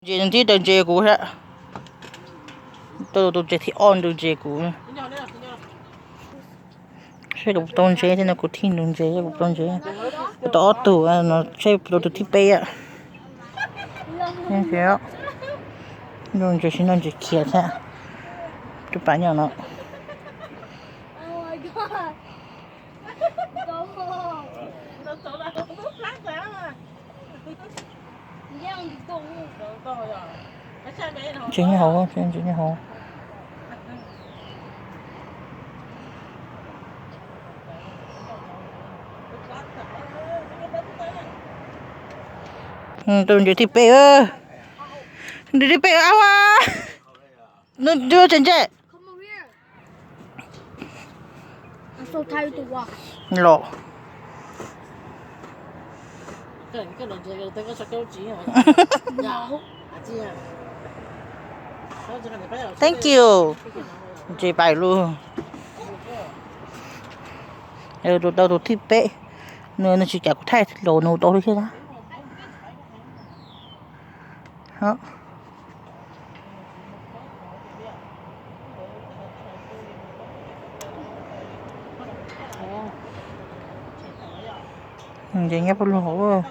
Ntses ntib daws ntses kuv thiab. Tau tus ntses thib ob ntws ntses kuv. Seb kuv tau ntses thiab no, kuv thij ntws ntses, kuv tau ntses, kuv tau ob tug no, seb tau tus thib peb. Ntses, ntses tsis no ntses khiav thiab. Tus pas nyob no. Ntses nyob hauv, ntses nyob hauv. Tus ntses thib peb, ntses thib peb au. Nws twb tseem ntse. Los. Thank you. Ntses pais lug. Tus tau tus thib peb, nws tsis kam kuv thaij los nws tau li thiab. Ntses nyob pem lub hauv.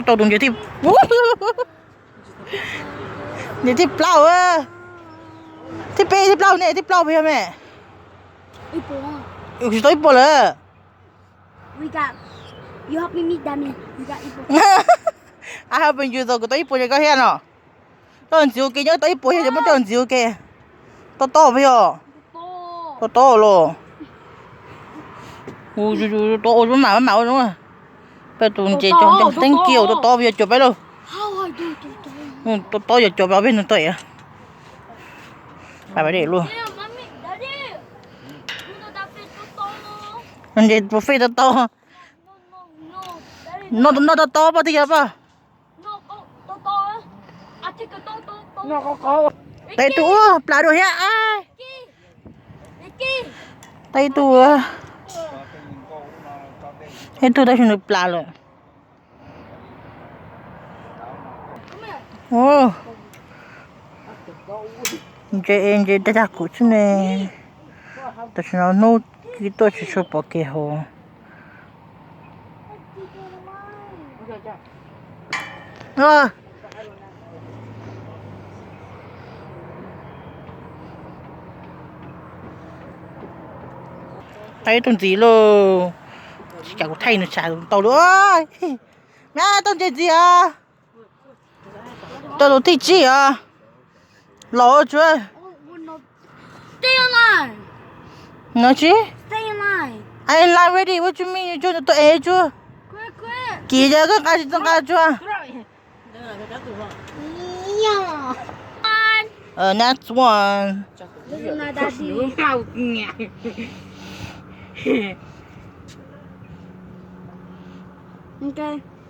Tau tus ntses thib, ntses thib plaub, thib peb thib plaub ne, thib plaub pem yog me. Tsis tau ib puas lawm. A ha pes yus tau kuv tau ib puas ces koj thiab no. Tau ntxiv ua ke nyob tau ib puas yog ces muab coj ntxiv ua ke. Tau tau pes yog. Tau tau los. Tau ua zoo mam mam ua zoo. Peb tus ntses cog thank you tau tau pes yog cuag peb lauj. Tau tau yog cuag peb nws tau. Pais pais dej luaj. Ntses tus fej tau tau. Noj tau tau poj twg yog poj. Tau ib tug ua plas dua thiab. Tau ib tug, ib tug tab sis nws plas lawm. Ntses ntses tag tag kuv xwb ne. Tam sim no hnub twb tuaj tsis tshua pom kev hauv. Tau ib tug ntxiv lauj. Tsis kam kuv thaij nws tsam tau lauj. Me tau ntses ntxiv os. Tau tus thib tsib os. Los tsuav. No tsis. I line ready, what you mean you tsuag tau es tsuag. Kiv yog koj nqa tsis tau nqa tsuag. Next one.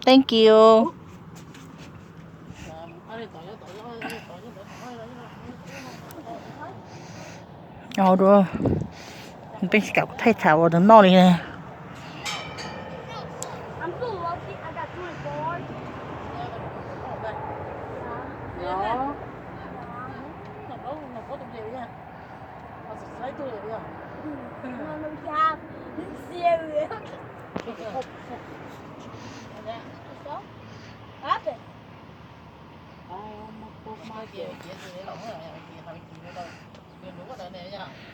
Thank you. Dua, peb tsis kam kuv thaij tsam ua tus noj li ne.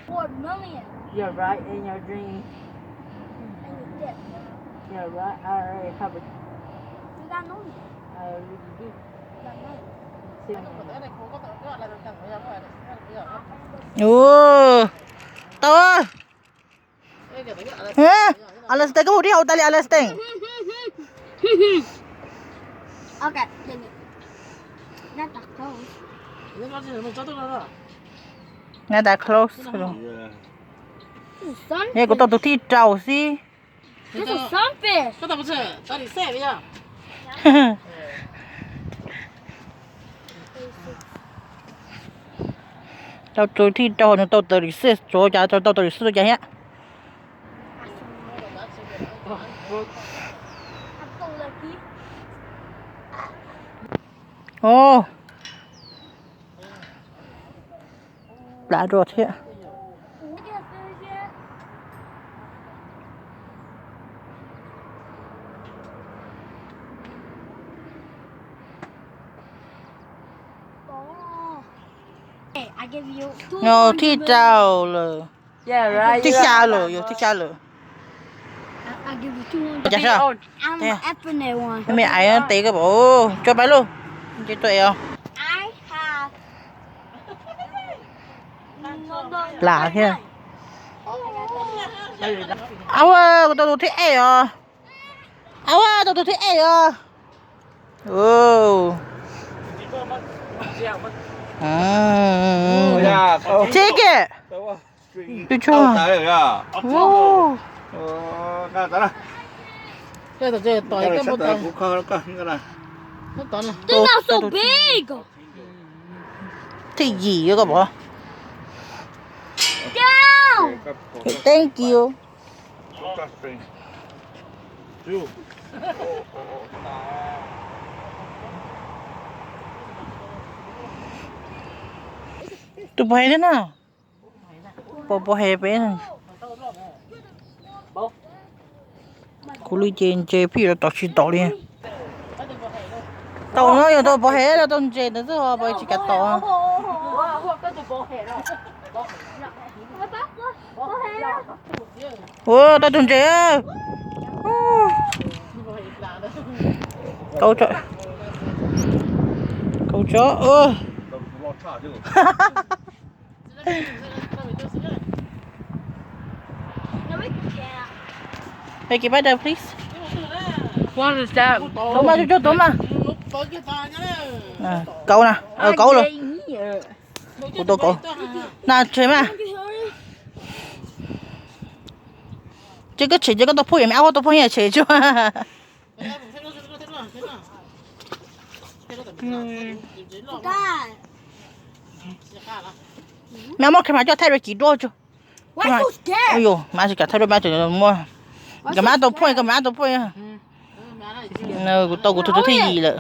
Watermelon. You're right, in your dream. And your dip. You're right, I already have a, you got no, I already do. You got no. Ua, tau. Alastair, koj mus dib hauv tas li Alastair. Okay, then it, not that close. Not that close. Sunfish. Kuv tau tus thib rau xwb. This is sunfish. Koj tau pes tsawg? Thirty-six yog. Tau tus thib rau nws tau thirty six, tsuav cas tau thirty six cas thiab. Ov, plam dua thiab. No, thib rau lawm. Thib xya lawm, yog thib xya lawm. Cas sab? Me aiv, tes koj pom, tso pais lauj. Nce tuaj es os. Plam thiab. Au, kuv tau tus thib ej os. Au, tau tus thib ej os. Take it. Good job. Thib yim koj pom. Thank you. Tus pov hem thiab na. Pov, pov hem peb. Kuv li ces ntses phij los tom tsis tom li. Tau no yog tau pov hem los tau ntses ntawd xwb ho pov tsis kav tom. Ua tau tus ntses. Kauv tso. Kauv tso. Make it better, please. What is that? Tuav mas, tuav mas. Kauv na, kauv los. Kuv tau kauv na, tseg mas. Ces koj tshem ces koj tau phooj ywg, me ab tau phooj ywg tshem tsuag. Me ab muab camera coj thaij rau kiv duab tsuag. Yus mas tsis kam thaij duab, mas tseem muab. Koj mas tau phooj, koj mas tau phooj. Kuv tau kuv tus thib yim lawm.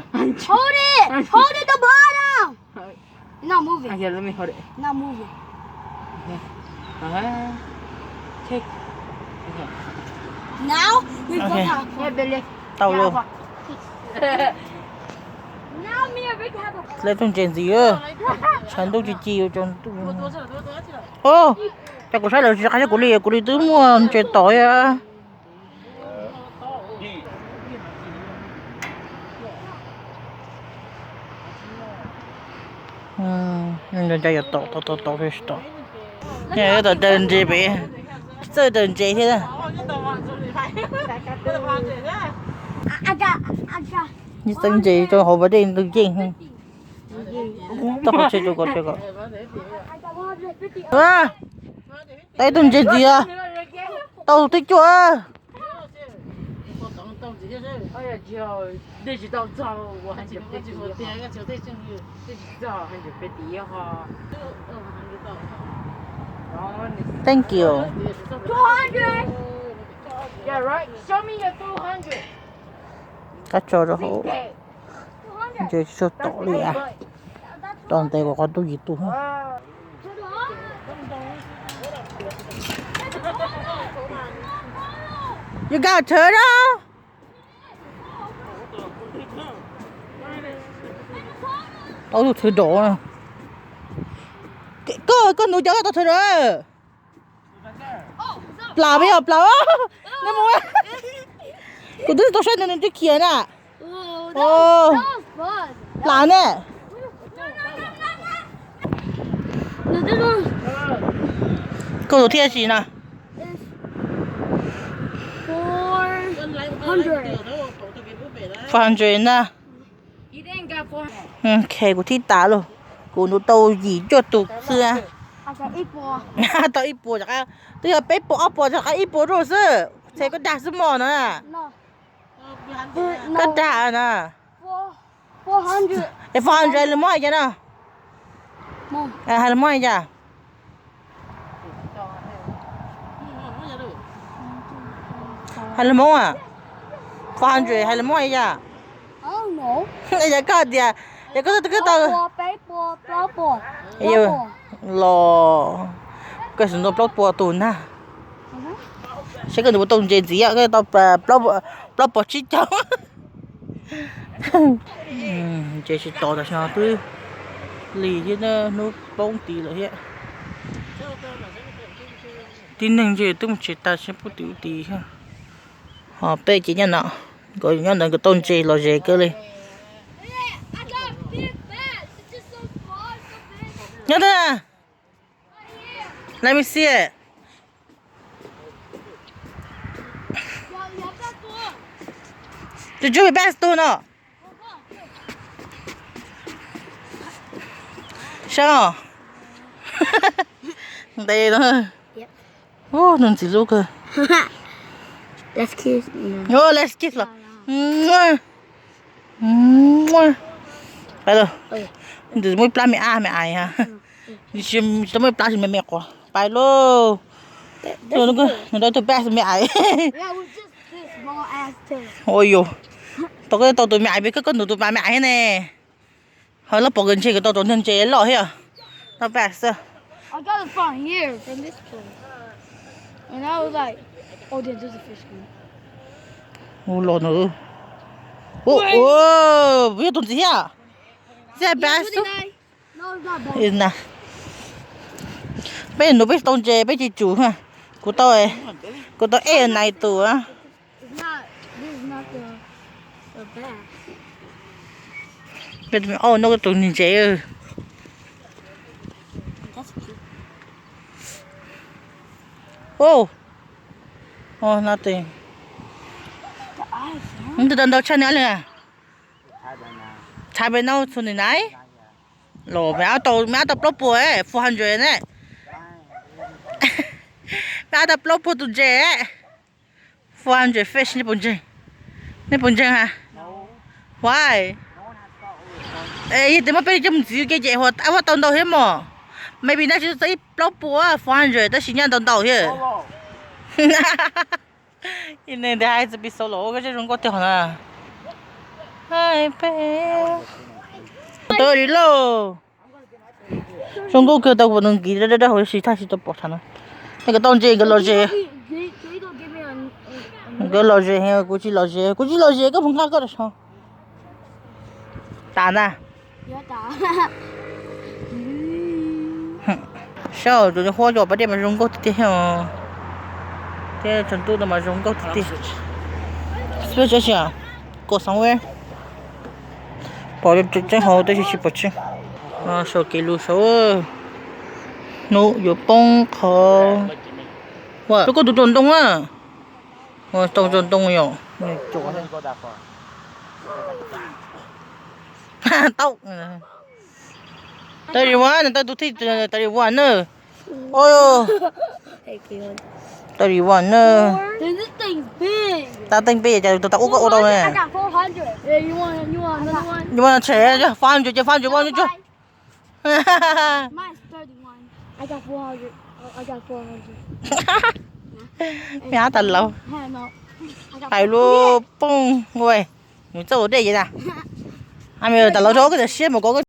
Tau lauj. Lawv tus ntses ntxiv, tshav ntuj ci ci, cov kuv saib lawv tsis qab saib kuv li, kuv li twb muaj ntses tom. Ncas yuav tom tom tom tom tom. Tom daws ntses pem, txawj daws ntses thiab. Txawj ntses rau hauv pas dej ntws yeej. Tau qhov tse rau kom, tau ib tug ntses ntxiv, tau thib cuaj. Thank you. Kab tso rau hauv. Ntses tsis tshua tom li as. Tom ntev kuv qhov ntuj yim tu. You got a turtle? Tau tus thwv dov. Koj, koj nug cov koj tau thwv dov. Plam peb os, plam. Kuv twb tau saib nws, nws twb khiav na. Plam ne. Koj tus thiaj tsis na. Four hundred na. Ok, kuv thib tas lauj. Kuv ntuv tau yim cuaj tus xwb. Tau ib puas, twb yog peb puas ob puas rov qab ib puas rau xwb. Txhe koj dag xwb mog no. Koj dag na. Es four hundred lwm mob cas no? Lwm mob li cas? Hais lus Hmoob a? Four hundred hais lus Hmoob ib yam. Yog koj tias, yog koj twb tau los koj xav ntau plaub puas tus na. Saib koj nws puas tau ntses ntxiv, koj tau plaub puas tsib caug. Ntses tsis tos tam sim no twb lig thiab, hnub poob tid lawm thiab. Tib neeg ntshe twb mus tsev tas, tsis pub tim ub tid thiab. Ho peb ces nyob no, nkawd nyob ntawd nkawd tau ntses los ze kawg li. Nyob ntawd, let me see it. Did you pass through no? Saib os. Ntev no. Ub, nws ntxim hlub kawg. Let's kiss los. Pais los. Nws muaj ib plab me ab me ais ha. Tsis tau muaj ib plab me me quav. Pais lauj. Nws tau tus pab me ais. Ua yus, tau koj tau tus me ais, peb koj koj nws tus pab me ais thiab ne. Ho lawv pom kawg ntshe kawg tau tus niag ntses loj thiab. Tau pab xwb. Ua los nws. Ua, yog tus ntxiv thiab. Xij pab xwb. Peb nus peb tau ntses peb cia tsum. Kuv tau, kuv tau ej nais tus. Peb tus me auj noj tus ntses. Ub, nothing. Ntawd tau ntau tshaj nws li. Tshaj peb nau txhua nws nai. Los me ab tau, me ab tau plaub puas, four hundred ne. Me ab tau plaub puas tus ntses. Four hundred fish, nej puas ntseeg? Nej puas ntseeg ha? Why? Yog tias muab peb li coj mus ntxiv ke ces huaj tau ntau thiab mog. Maybe naj tsis tau ib plaub puas, four hundred tab sis nyaj ntau ntau thiab. Ib ne ntawd hais txiv pis xaus los ua koj zej zoo nkauj tiag hov na. Tau li lauj. Zoo nkauj kawg tau kuv nws nkiv dawb dawb hauv si thaj si tau pom thav no. Nej kawm tau ntses nkawd lom zem. Nkawd lom zem, kuv tsis lom zem, kuv tsis lom zem koj puas nqa koj rau saud. Tas ntag. Saib tus huab cov pas dej mas zoo nkauj tiag tiag thiab. Thiab tshav ntuj no mas zoo nkauj tiag tiag. Xwb tseeb tsis, kos xoov pom tseeb hauv tab sis tsis pom tseeb. Saum kev lus saud, hnub yuav poob qho. Ua rau koj tus tsaus ntoo a. Tau tsaus ntoo yom. Tau. Thirty one, tau tus thib thirty one na. Thirty one na. Tau teej peb cas tau ua koj ua tau ne. Yuav tshem, four hundred ces four hundred ua tsuag. Me ab tas laus. Pais lub poob ua, nws txawj ua dej ces tas. Amigo, tas laus rau koj cov siab mus kov koj.